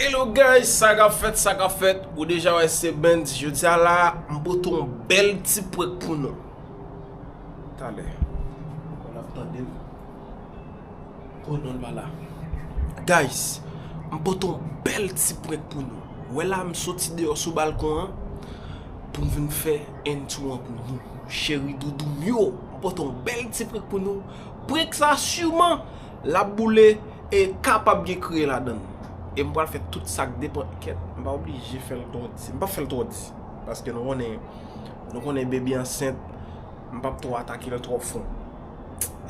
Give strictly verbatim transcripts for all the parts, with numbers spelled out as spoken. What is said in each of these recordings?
Hello guys, sa k ap fèt, sa k ap fèt? Ou deja wè se Benz. Jodi a la, m pote yon bèl ti prank pou nou. Talè. N ap tande l. Oh non, l pa la. Guys, m pote yon bèl ti prank pou nou. Wè la, m soti deyò sou balkon an pou m vin fè intro an pou nou. Cheri doudou m yo, m pote yon bèl ti prank pou nou. Prank sa siman l ap boule e kapab gen kriye ladan l. E m pral fè tout sa k depann. Kèt, m pa oblije fè l twò di. M p ap fè l twò di. Paske nou konnen, nou konnen baby ansent, m p ap twò atake l twò fon.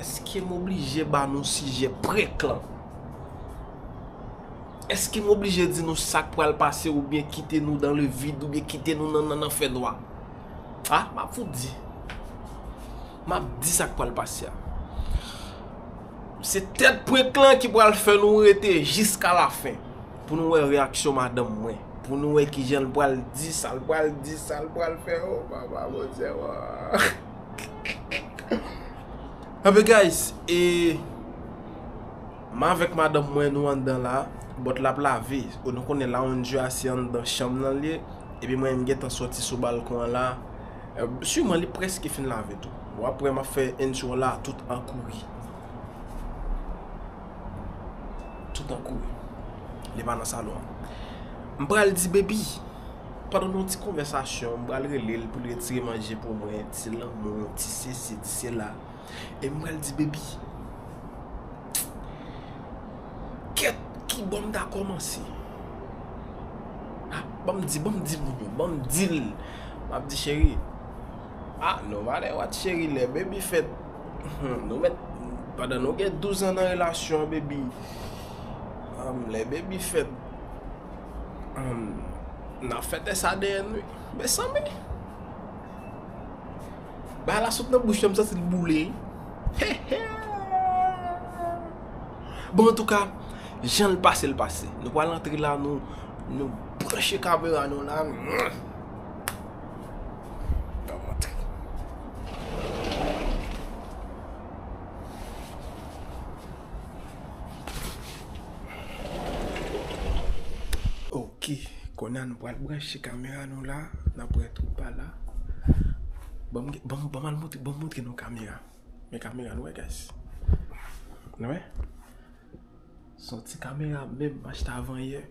Èske m oblije ba nou sijè prank lan? Èske m oblije di nou sa k pral pase oubyen kite nou dans le vide oubyen kite nou nan, nan, nan fènwa? A, m ap fout di. M ap di sa k pral pase a. Se tèt prank lan ki pral fè nou rete jiska lafen. Pou nou wè reyaksyon madanm mwen. Pou nou wè kijan l pral di, sa l pral di, sa l pral fè. Oh, papa, Bondye, wa. Anben, guys, e, m avèk madanm mwen, nou anndan la, bòt la ap lave. Ou nou konnen lounge a se anndan chanm nan l ye. Epi mwen, m gentan soti sou balkon an la. E, siman, li prèske fin lave tou. W ap wè m ap fè intro la tout an kouri. Tout an kouri. Li pa nan salon an. M pral di baby, pandan nou ti konvèsasyon, m pral rele l pou l retire manje pou mwen, ti lanmou, ti sesi, ti sela. E m pral di baby, kèt, ki bò m ta kòmanse? A, ban m di, ban m di moun yo, ban m di l. M ap di cheri, a, nou valè wat cheri, lè baby fèt. Nou mèt, pandan nou gen douz an nan relasyon an, baby. Lè baby fèt, n ap fèt sa deyè n wi. Mezanmi. Bagay la sot nan bouch mwen, m santi l boule. Bon, antouka, jan l pase, l pase. Nou pral antre la, nou, nou branche kamera nou la. N ap antre. Ok, kounye a nou pral branche kamera nou la, n ap wè tout pa la. Ban m, ban m, ban m al montre, ban m montre nou kamera. Men kamera nou wè, guys. Nou wè? Se yon ti kamera menm m achte avan yè.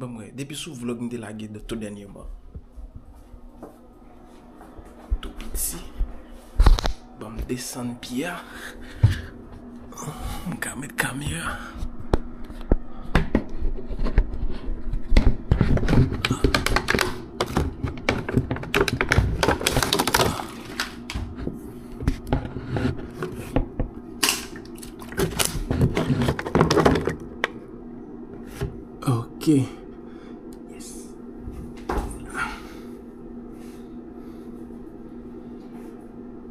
Ban m wè, depi sou vlog m te lage de tou dènyèman. Tou piti. Ban m desann pye a. M ka met kamera. Ok. Yes.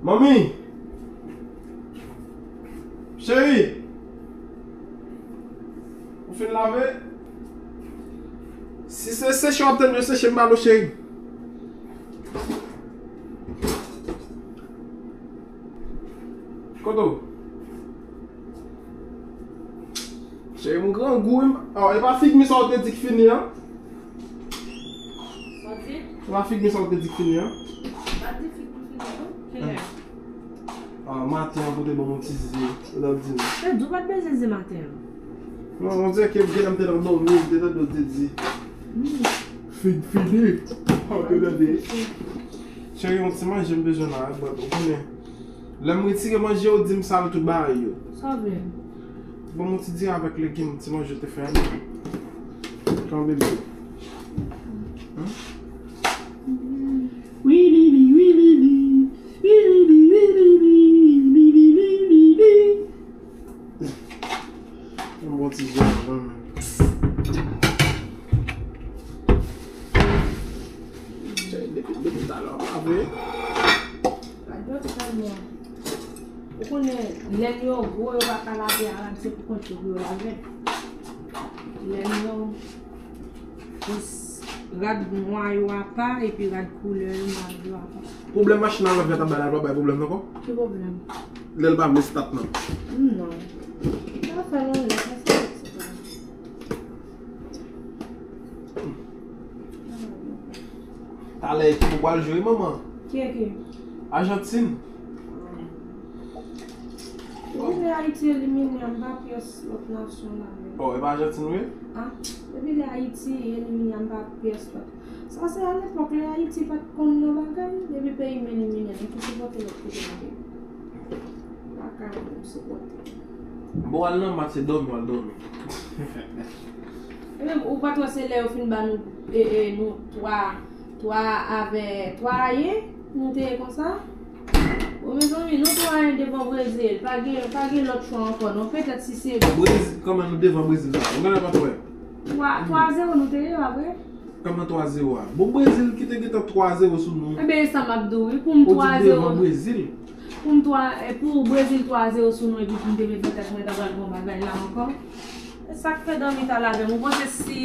Manmi! Cheri! Ou fin lave? Si se seche w ap tann yo seche, m ba nou cheri. Kote w? Cheri, m grangou wi. Oh, e pa fig mi sa w te di k fini an? Sa w di? E pa fig mi sa w te di k fini an? Pa di fig mi fini non. Kilè? Ah, maten an pou te ban m yon ti zizi, ou t ap di m. Sa di w pa t bezwen di maten an? Non, on dirait que m te nan dòmi, m te tande w te di. Fig fini. Ou te tande. Cheri, yon ti manje m bezwen la, but ou konnen. Lè m retire manje, ou di m sal tout bagay yo. Sa vle? Bon, yon ti diri avèk legim, ti manje ou te fè a. Kanpe byen. Hmm? Wi, li, li, wi, li, li. Wi, li, li, wi, li, li. Wi, li, li, wi, li, li. Yon bon ti jan avan menm. Depi, depi talè w pa vle. Ou konnen lè l yo gwo, yo pa ka lave a rad, se pou kont yo pou yo lave. Lè l yo, jis rad nwa yo apa, epi rad koulè yo, maj yo apa. Pwoblèm machin nan lave a ta bay la, l pa bay pwoblèm nan ankò? Ki pwoblèm? Lè l pa vle stat nan. Non. Sa fè lontan, sa fè lontan. Talè ekip ou pral jwe, manman. Ki ekip? Ajantin. Depi lè Ayiti elimine a, m pa pyès lòt nasyon la menm. Oh, e pa Ajantin ou ye? Ah, depi lè Ayiti elimine a, m pa pyès lòt. Sa se alepòk lè Ayiti pa t konn nan bagay, depi peyi m elimine, nou ki sipòte lòt kote nou ye. Lakay nou, nou sipòte. Bon, al nan match, se dòmi w al dòmi. E menm, ou pa t wè se lè yo fin ba nou, e, e, nou twa, twa avè, twa a yen, nou te ye konsa? Bon, mezanmi, nou twa a yen devan Brezil. Pa gen, pa gen lòt chwa ankò, non. Petèt si se Brezil, kòman nou devan Brezil la? Ou genlè pa t wè? Twa, twa zewo nou te ye, pa vre? Kòman twa zewo a? Bon, Brezil ki te gentan twa zewo sou nou. Enben, e sa m ap di w, wi, pou m twa zewo. Ou di devan Brezil? Pou m twa, e pou Brezil twa zewo sou nou, epi pou m te vin fè tèt mwen ta pral bon bagay la ankò. E sa k fè dòmi t al avè m. Ou panse si,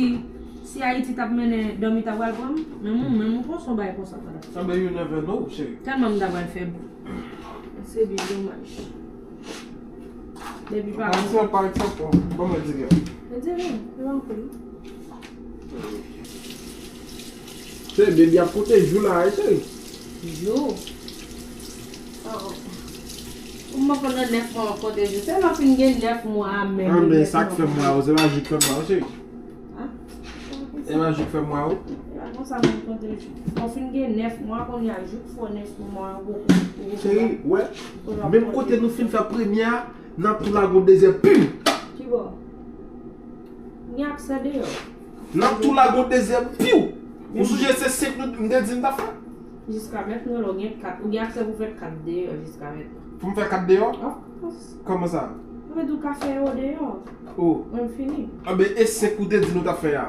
si Ayiti t ap mennen, dòmi ta pral pran m? Menm ou, menm ou panse yon bagay konsa, tande. Sa ben, you never know, cheri. Tèlman m ta pral fè bri. Se byen domaj. Depi pa. Parèt sa, parèt sa, bon, bon, mwen di gen. Mwen di gen, se pa anpil. Se, baby ap konte jou la, wi, cheri. Jou? Oh. Ou mwen konn nan nèf mwa w ap konte jou. Se lè w fin gen nèf mwa a menm. Ah, men sa k fè mwa yo, se pa jou k fè mwa yo, cheri. Ah? E pa jou k fè mwa yo. E pa konsa moun konte jou. Ou fin gen nèf mwa, kounye a jou k fè w nèf mwa yo, ou, ou, ou, cheri, wè, menm kote nou fin fè premye a, nan tou la gon dezyèm, pim! Ki bò? Gen aksè deyò. Nan tou la gon dezyèm, piw! Ou sonje se senk nou, m te di n ta fè? Jiska mentnan, lè w gen kat, ou gen aksè pou fè kat deyò jiska mentnan. Pou m fè kat deyò? Of course. Kòman sa? Sa vle di w ka fè yo deyò. Oh. Mwen m fini. Anben, e senk ou te di nou t ap fè a.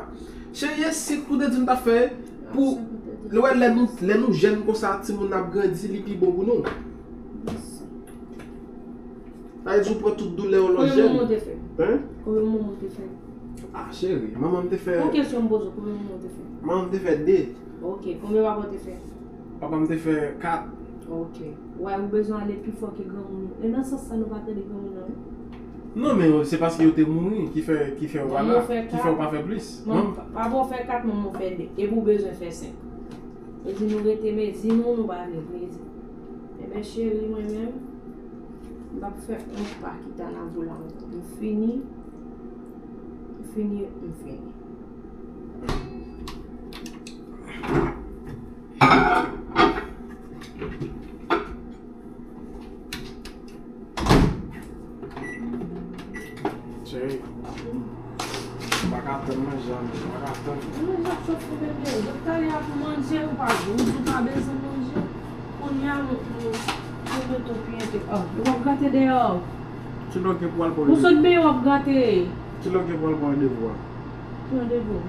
Cheri, e senk ou te di nou t ap fè pou, lè, lè nou, lè nou jèn konsa, timoun ap grandi, li pi bon pou nou. Sa vle di ou pran tout doulè w lè w jèn. Konbyen manman w te fè? Hein? Konbyen manman w te fè? Ah, cheri, manman m te fè. Yon kesyon m poze w, konbyen manman w te fè? Manman m te fè de. Ok, konbyen papa w te fè? Papa m te fè kat. Ok. Ou wè, ou bezwen ale pi fò ke granmoun yo. E nan sans sa, nou pa tande granmoun nan, non? Non, men se paske yo te mouri ki fè, ki fè w pa la, ki fè w pa fè plis. Manman, papa w fè kat, manman w fè de. Epi w bezwen fè senk. Yo di nou rete mezi nou, nou pa vle mezi. Enben, cheri, mwen menm, m p ap fè yon pa ki ta nan vo la ankò. M fini, m fini, m fini. Cheri, m pa ka tann manje a, m pa ka tann. Manje ap chofe, bebe. Depi talè a pou manje, ou pa, ou di w pa bezwen manje. Kounye a, nou, nou, nou mete w pye te. Ah, w ap gate deyò. Kilè w gen pou w al pran randevou? Ou sot benyen, w ap gate. Kilè w gen pou w al pran randevou a? Ki randevou?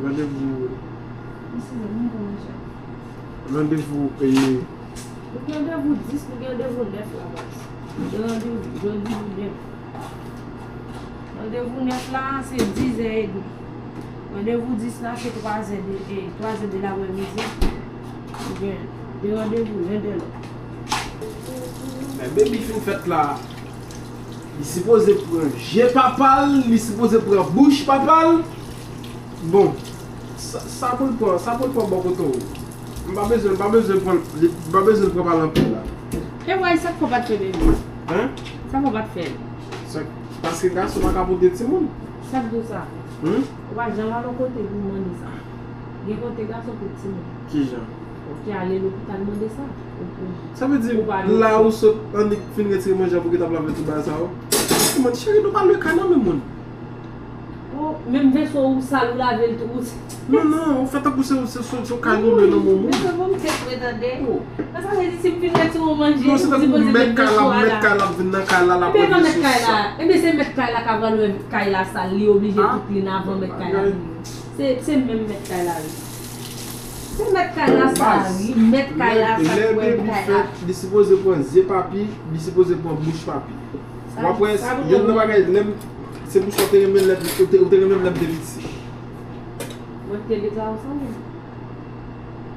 Randevou. Mesye, mwen gen manje. Randevou, e, nou gen randevou dis, nou gen randevou nèf la, baz. Nou gen randevou, randevou nèf. Randevou nèf la, se dizè edmi. Randevou dis la, se twazè de, e, twazè de laprèmidi. Nou gen de randevou, len de lòt. Men baby fin fèt la. Li sipoze pran je papa l, li sipoze pran bouch papa l. Bon, sa, sa pou l pran, sa pou l pran bò kote w. M pa bezwen, m pa bezwen pran, m pa bezwen pran pa l anpil la. E wè, sa k fè w pa t fè bebe? Hein? Sa k fè w pa t fè l? Sa, paske gason pa ka pote timoun. Sa k di w sa? Hmm? Ou pa janm al yon kote pou mande sa. Gen kote gason pote timoun. Kijan? Ou te ale lopital mande sa. Ou, ou, sa vle di, ou pa la ou sot annik fin retire manje a pou ki t ap lave tout bagay sa yo? Ki moun, cheri, nou pa lwe kay nan men moun. Oh, menm veso ou sal, ou lave l tou, ou. Non, non, ou fè tankou se, se, se, se kay nou lwe nan men moun. Mesye, bon, m te fre tande. Oh. Sa vle di, si m fin retire yon manje, non, se tankou mèt kay la, mèt kay la ap vin nan kay la, l ap wè veso sa. Enben, se mèt kay la k ap wè kay la sal, li oblije tout li nan avan mèt kay la vini. Se, se menm mèt kay la, wi. Se mèt kay la sa, wi. Mèt kay la sa ki wè kay la. Li sipoze pran zye papi, li sipoze pran bouch papi. W ap wè, youn nan bagay, lè m, se pou sa w te renmen lè, ou te, ou te renmen m lè m te piti. Mwen te deja ansanm.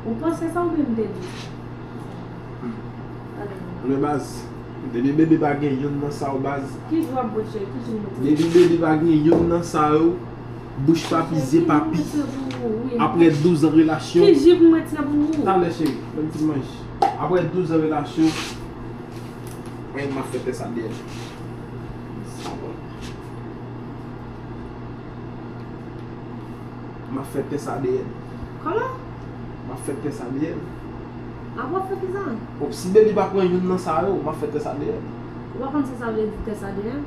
Ou panse sa oubyen m te di sa? Men baz, depi bebe pa gen youn nan sa yo, baz. Ki jou w ap bwè, cheri? Ki jou nou bwè? Depi bebe pa gen youn nan sa yo, Bouch papi, zye papi. Apre douz an relasyon. Ki ji pou m retire pou ou? Talè, cheri, ban m ti manje. Apre douz an relasyon, mwen, m ap fè tès A D N. M ap fè tès A D N. Kòman? M ap fè tès A D N. A, w ap fè kisa? Bon, si baby pa pran youn nan sa yo, m ap fè tès A D N. Ou pa konn sa sa vle di tès A D N?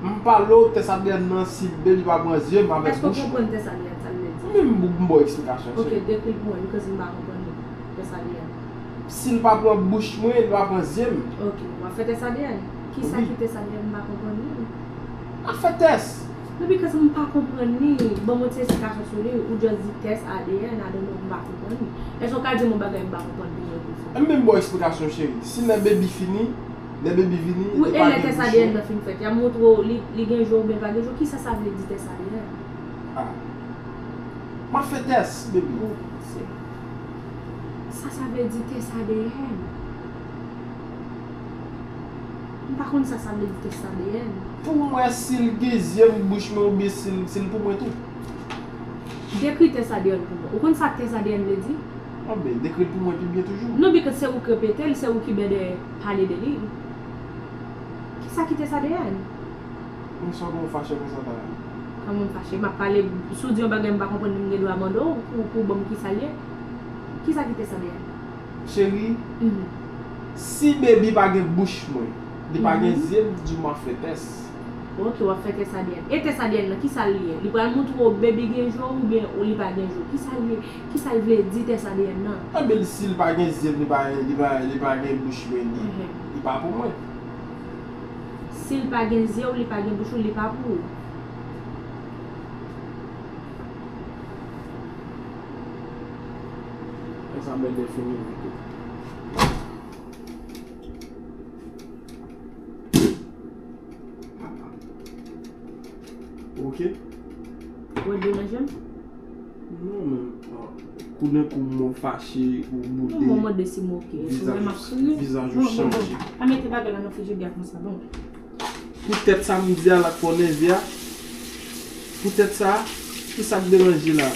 M pale w tès A D N nan, si baby pa pran zye m avèk bouch mwen. Èske w konprann tès A D N sa l vle di? Wi, m, m ba w eksplikasyon, cheri. Ok, dekri l pou mwen, because m pa konprann tès A D N. Si l pa pran bouch mwen, li pa pran zye m. Ok, w ap fè tès A D N. Kisa ki tès A D N, m pa konprann li. A fè tès. Non, because m pa konprann li. Ban m yon ti esplikasyon sou li. Ou just di tès A D N, I don't know, m pa konprann li. Èske w ka di m yon bagay m pa konprann pou mwen toujou? Ebyen, m ba w eksplikasyon, cheri. Si lè baby fini, lè baby vini, wi, e lè tès A D N nan fin fèt, y ap montre w li, li gen jou oubyen pa gen jou. Kisa sa vle di tès A D N? Ah. M ap fè tès, baby. Oh, Seyè. Sa sa vle di tès A D N? M pa konn sa sa vle di tès A D N. Pou m wè si l gen zye m, bouch mwen oubyen si l, si l pou mwen tou. Dekri tès A D N pou mwen. Ou konn sa tès A D N vle di? Anben, dekri l pou mwen pi byen toujou. Non, because se ou k repete l, se ou ki bèdè pale de li. Kisa ki tès A D N? Mwen sòt ou fache konsa la. Kòman m fache? M ap pale, si w di yon bagay m pa konprann, m gen dwa mande w pou, pou w ban m kisa l ye. Kisa ki tès A D N? Cheri, si baby pa gen bouch mwen, li pa gen zye m, di w m ap fè tès. Ok, w ap fè tès A D N. E tès A D N nan, kisa l ye? Li pral montre w baby gen jou oubyen ou li pa gen jou? Kisa l ye? Kisa l vle di tès A D N nan? Anben, si l pa gen zye m, li pa, li pa, li pa gen bouch mwen, li, li pa pou mwen. Si l pa gen zye w, li pa gen bouch ou, li pa pou ou. Sa bèl defini tou. Ok. Ou wè deranje m? Non, men, ah, koudenkou mwen fache ou boude. Non, mwen mande si m ok. Vizaj ou chanje. Pa mete bagay la nan frijidè konsa, bon. Poutèt sa m di a la k fè w nève a? Poutèt sa, kisa k deranje la?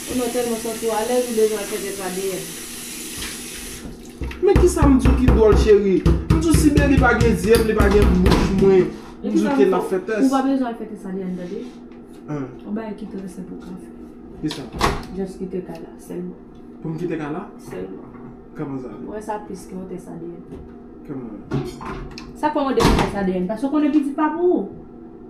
Ou non tèlman santi w alèz, ou bezwen al fè tès A D N. Men kisa m di w ki dwòl, cheri? M di w si baby pa gen zye m, li pa gen bouch mwen, m di w ke n ap fè tès. Ou pa bezwen al fè tès A D N, tande? Yon bagay ki trè senp ou ka fè. Kisa? Just kite kay la, sèlman. Pou m kite kay la? Sèlman. Kòman sa? Mwen sa plis ke yon tès A D N. Kòman? Sa k fè w mande pou tès A D N? Paske w konnen pitit pa pou ou.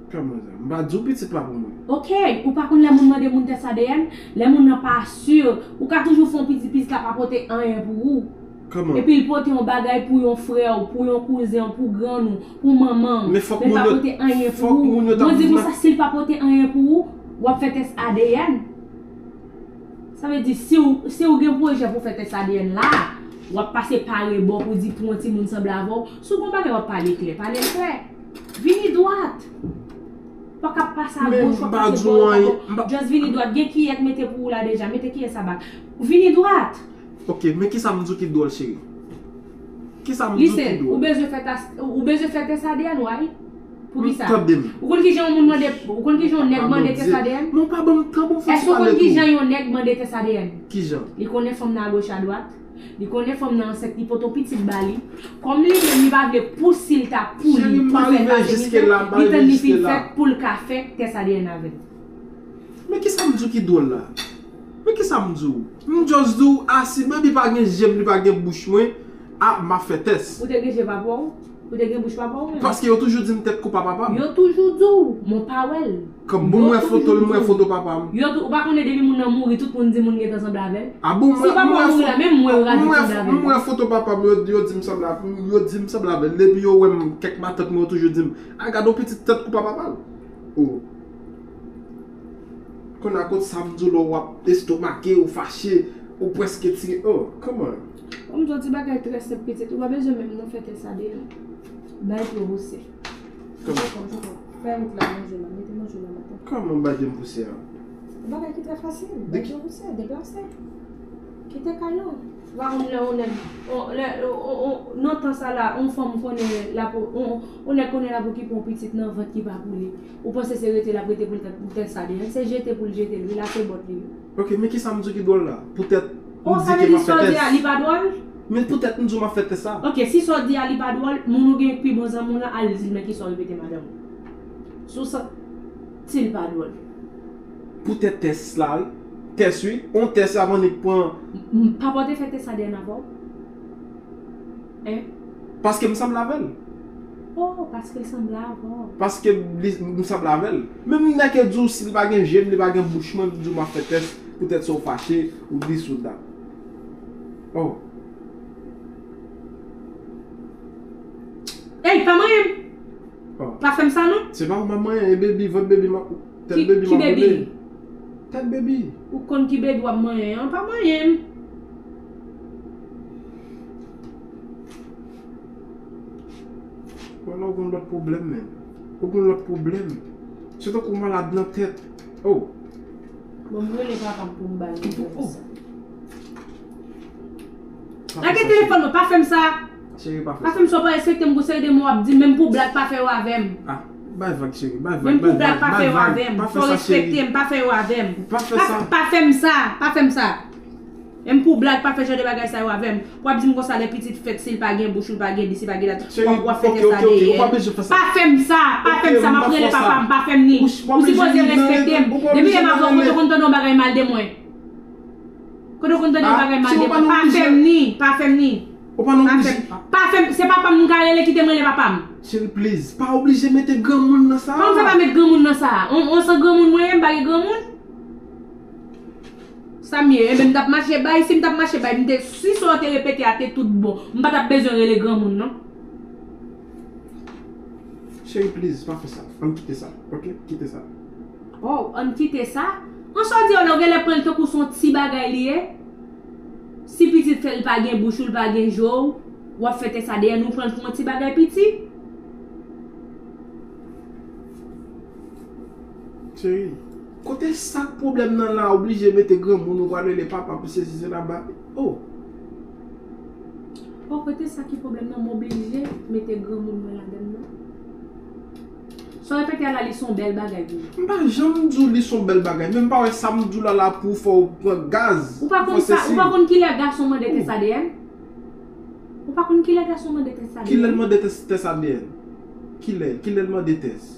Kòman sa? M pa di w pitit pa pou mwen. Ok, ou pa konn lè moun mande moun tès A D N? Lè moun nan pa si, ou ka toujou fè yon pitit, pitit la pa pote anyen pou ou. Kòman? Epi l pote yon bagay pou yon frè w, pou yon kouzen w, pou grann ou, pou manman w, men l pa pote anyen pou ou. Mwen di konsa, si l pa pote anyen pou ou, w ap fè tès A D N. Sa vle di, si w, si w gen pwojè pou fè tès A D N la, w ap pase pa rebò pou di pou yon timoun sanble avè w. Si w gen yon bagay w ap pale klè, pale l klè. Vini dwat. Pa ka pase a goch, w ap pase bò, w pa bon. Just vini dwat. Gen kiyè k mete pou ou la deja. Mete kiyè sa bak. Vini dwat. Ok, men kisa m di w ki dwòl, cheri? Kisa m di w ki dwòl? Listen, ou bezwen fè tès, ou bezwen fè tès A D N, wi. Poukisa? Tande m. Ou konn kijan yon moun mande, ou konn kijan yon nèg mande tès A D N? Men w pa ban m tan pou m fè ti pale tou. Èske w konn kijan yon nèg mande tès A D N? Kijan? Li konnen fanm nan agoch adwat. Li konnen fanm nan ansent, li pote yon pitit ba li. Kòm li menm, li pa vle pou si l ta pou li, pou l fè l pase mizè, li tann li fin fèt pou l ka fè tès A D N avè l. Men kisa m di w ki dwòl la? Men kisa m di w? M just di w, a, si baby pa gen je m, li pa gen bouch mwen, a, m ap fè tès. Ou te gen je papa w? Ou te gen bouch papa w menm? Paske yo toujou di m tèt koupa papa m. Yo toujou di w, men w pa wè l. Kòm bon, m wè foto l, m wè foto papa m. Yo tou, ou pa konnen depi moun nan mouri, tout moun di moun gentan sanble avè l? A bon, m wè, m wè foto papa m, yo, yo di m sanble avè l. Depi yo wè m, kèk matant mwen yo toujou di m, a, gade yon pitit tèt koupa papa l. Oh. Kounye a kot sa m di w lè w ap estomake, ou fache, ou prèske tire. Oh, come on. Ban m di w ti bagay trè senp, pitit. Ou pa bezwen menm non fè tès A D N. Bay pye w pouse. Come on. Fè wout la, manje la. Mete manje w nan maten. Kòman bay pye m pouse a? Yon bagay ki trè fasil. Bay pye w pouse, deplase. Kite kay lan. Ou pa konn lè yon nèg, on, lè, on, on, on, nan tan sa la, yon fanm konnen l ap, on, on nèg konnen l ap okipe yon pitit nan vant ki pa pou li. Ou panse se rete l ap rete pou l tèt, pou tèt sa deyèl? Se jete pou l jete l, wi, lase bòt li, wi. Ok, men kisa m di w ki dwòl la? Poutèt m di ke m ap fè tès. Oh, sa vle di sa w di a li pa dwòl? Men poutèt m di w m ap fè tès sa. Ok, si sa w di a li pa dwòl, moun ou gen pi bon zanmi w lan, al di l men kisa w repete madanm ou. Si w santi l pa dwòl. Poutèt tès la, wi. Tès, wi. On tès avan nèg pran. M, m, papa w te fè tès A D N avè w? Hein? Paske m sanble avè l. Oh, paske l sanble avè w. Paske li, m sanble avè l. Menm nèg yo di w si l pa gen je m, li pa gen bouch mwen, m di w m ap fè tès, poutèt sa w fache, ou dis ou dat. Oh. Ey, pa manyen m! Oh. Pa fè m sa non. Se pa ou m ap manyen, e baby, vant baby m ap, tèt baby m ap boule. Tèt baby. Ou konn ki baby w ap manyen an, pa manyen m. Wala, ou gon lòt pwoblèm, menn. Ou gon lòt pwoblèm. Se tankou w malad nan tèt. Oh. Bon, m rele papa m pou m ba l nouvèl sa. Lage telefòn mwen, pa fè m sa. Cheri, pa fè sa. Pa fè m sa, w pa respekte m pou seri de mo w ap di m, menm pou blag pa fè yo avè m. Ah, bay vag, cheri, bay vag. Menm pou blag pa fè yo avè m. Fò w respekte m, pa fè yo avè m. Pa fè sa. Pa fè m sa, pa fè m sa. Menm pou blag, pa fè jan de bagay sa yo avè m. W ap di m konsa lè pitit fèt, si l pa gen bouch, ou l pa gen di, si l pa gen dat, w ap, w ap fè tès A D N. Pa fè m sa, pa fè m sa, m ap rele papa m, pa fè m ni. Ou sipoze respekte m. Depi lè m avè w, kote w konn tande yon bagay mal de mwen? Kote w konn tande yon bagay mal de mwen? Pa fè m ni, pa fè m ni. Pa fè m, pa fè m, se papa m m ka rele, kite m rele papa m. Cheri, please, pa oblije mete granmoun nan sa. Kòman m fè pa met granmoun nan sa? On, on san granmoun mwen ye, m pa gen granmoun? Sa m ye? Enben, m t ap mache bay. Si m t ap mache bay, m te, si sa w te repete a te tout bon, m pa t ap bezwen rele granmoun, non. Cheri, please, pa fè sa. Ann kite sa, ok? Kite sa. Oh, ann kite sa? An sa w di yo la, ou genlè pran l tankou se yon ti bagay li ye? Si pitit fè l pa gen bouch ou l pa gen je w, w ap fè tès A D N, ou pran l pou yon ti bagay piti? Cheri, kote sa k pwoblèm nan la, oblije mete granmoun, ou pral rele papa pou sesi sela ba. Oh. Oh, kote sa ki pwoblèm nan, m oblije mete granmoun mwen ladann nan? Sa w repete a la, li se yon bèl bagay pou mwen. M pa janm di w li se yon bèl bagay, men m pa wè sa m di w la la pou fè w pran gaz, pou fè sesi. Ou pa konn sa, ou pa konn kilè gason mande tès A D N? Ou pa konn kilè gason mande tès A D N? Kilè l mande tès, tès A D N? Kilè, kilè l mande tès?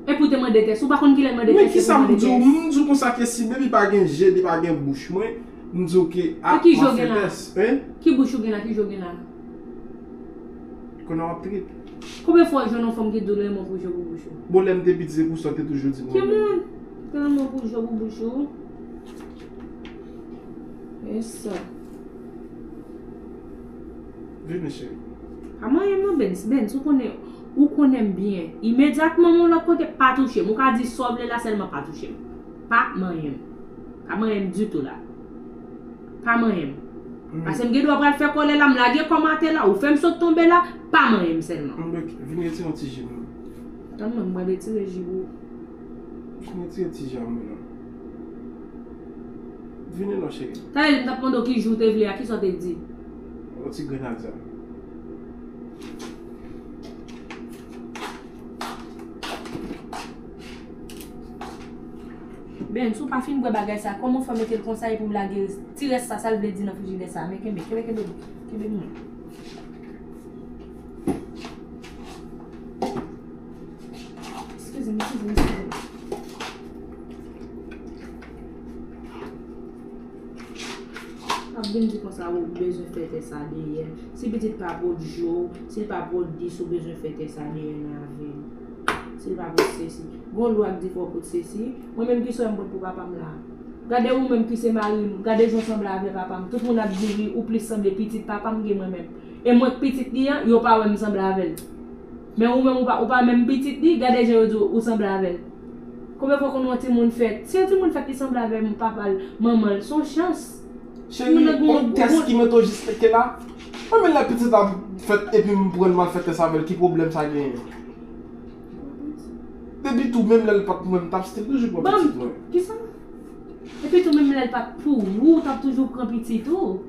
Epi w te mande tès. Ou pa konn kilè l mande tès, epi w mande tès. Men kisa m di w? M di w konsa ke si baby pa gen je, li pa gen bouch mwen, m di w ke a, m ap fè tès. Ki bouch ou gen la? Ki bouch ou gen la? Kounye a w ap trip. Konbyen fwa w jwenn yon fanm ki di w l renmen w pou je w, pou bouch ou? Bon, lè m te piti, se pou sa w te toujou di m renmen m. Ki moun te renmen w pou je w, pou bouch ou? E sa. Vini, cheri. Pa manyen m non, Bens. Bens, ou konnen, ou konnen m byen. Imedyatman m yon lòt kote, pa touche m. Ou ka di sa w vle la, sèlman pa touche m. Pa manyen m. Pa manyen m ditou la. Pa manyen m. Paske m gen dwa pral fè kòlè la, m lage kò m atè la, ou fè m sot tonbe la, pa manyen m sèlman. M bloke. Vin retire yon ti ji pou mwen. Tann mwen, m pral retire ji pou ou. Vin retire ti ji a mwen non. Vini non, cheri. Talè lè m t ap mande w ki ji w te vle a, kisa w te di? Yon ti grenadya. Bens, ou pa fin bwè bagay sa, kòman w fè mete l konsa epi w lage ti rès sa, sa l vle di nan frijidè sa? Men kenbe, kenbe, kenbe, kenbe mwen. Eskize m, eskize m, eskize m. Ap vin di konsa ou bezwen fè tès A D N. Si pitit pa pot je w, si l pa pot dis, ou bezwen fè tès A D N avè l. Si l pa pot sesi. Gon lwa k di fò w pot sesi. Mwen menm ki sòy m pot pou papa m la. Gade ou menm ki se mari m, gade jan w sanble avè papa m. Tout moun ap di wi, ou plis sanble pitit papa m ke mwen menm. E mwen k pitit li an, yo pa wè m sanble avè l. Men ou menm ou pa, ou pa menm pitit li, gade jan yo di w, ou sanble avè l. Konbyen fwa w konn wè yon timoun fèt? Si yon timoun fèt li sanble avè m, papa l, manman l, se yon chans. Cheri, yon tès ki mete w jis rete la. Mwen menm lè pitit la fèt epi m pran l m al fè tès avè l, ki pwoblèm sa genyen? Depi tou, menm lè l pa t mwen, m t ap still toujou pran pitit mwen. Kisa? Epi tou, menm lè l pa t pou ou, ou t ap toujou pran pitit ou.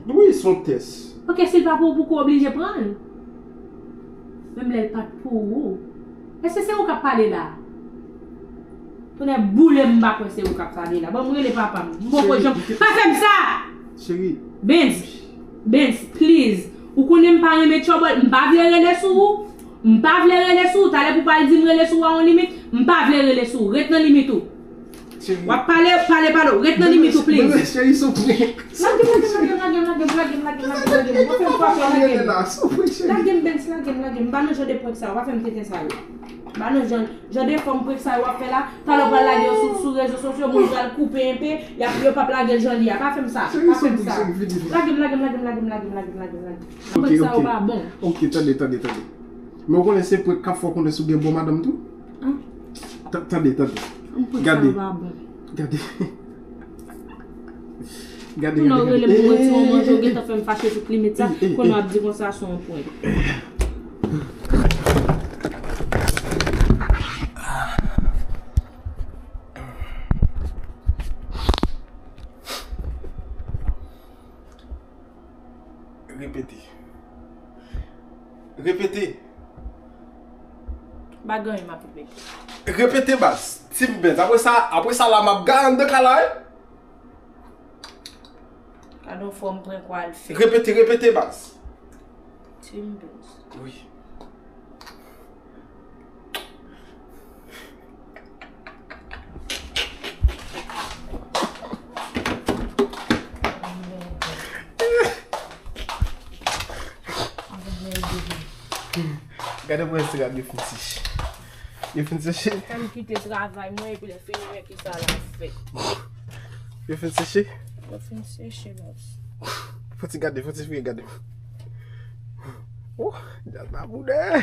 Wi, se yon tès. Ok, si l pa pou ou, pouki w oblije pran l? Menm lè l pa t pou ou. Èske se ou k ap pale la? Tonnè boule m, m pa kwè se ou k ap pale la. Bon, m rele papa m. M poko janm. Pa fè m sa! Cheri. Benz. Benz, please. Ou konnen m pa renmen trouble. M pa vle rele sou ou. M pa vle rele sou ou. Talè pou pral di m rele sou ou a yon limit. M pa vle rele sou ou. Ret nan limit ou. Cheri. W ap pale, pale, pale. Ret nan limit ou, please. Bebe, cheri, sou prank. Lage m, lage m, lage m, lage m, lage m, lage m, lage m, lage m. W ap fè m kwape, lage m. Lage m, Benz, lage m, lage m. M pa nan jan de prank sa yo. W ap fè m tenten sa yo. M pa nan jan, jan de fòm prank sa yo w ap fè la. Talè w pral lage yo sou, sou rezo sosyo, moun pral koupe enpe, y ap, yo p ap lage l jan li a. Pa fè m sa, pa fè m sa. Lage m, lage m, lage m, lage m, lage m, lage m, lage m, lage m. Prank sa yo pa bon. Ok, tande, tande, tande. Men w konnen se prank k ap fè w konnen si w gen bon madanm tou? An? Ta-, tande, tande. Prank sa yo pa bon. Gade. Gade, gade, gade. Kounye a w rele m pou retire yon manje, w gentan fè m fache tout limit sa. Kounye a w ap di konsa se yon prank. Repete. Repete. Bagay m ap repete. Repete, baz. Team Benz. Apre sa, apre sa la, m ap gaye anndan kay la, wi. Gade yon fòm prank w al fè. Repete, repete, baz. Team Benz. Wi. Gade mwen se rad yo fin seche. Yo fin seche. Fè m kite travay mwen epi lè fini wè kisa l ap fè. Yo fin seche? Yo fin seche, baz. Fò ti gade, fò ti vire gade. Oh, djaz la boudè.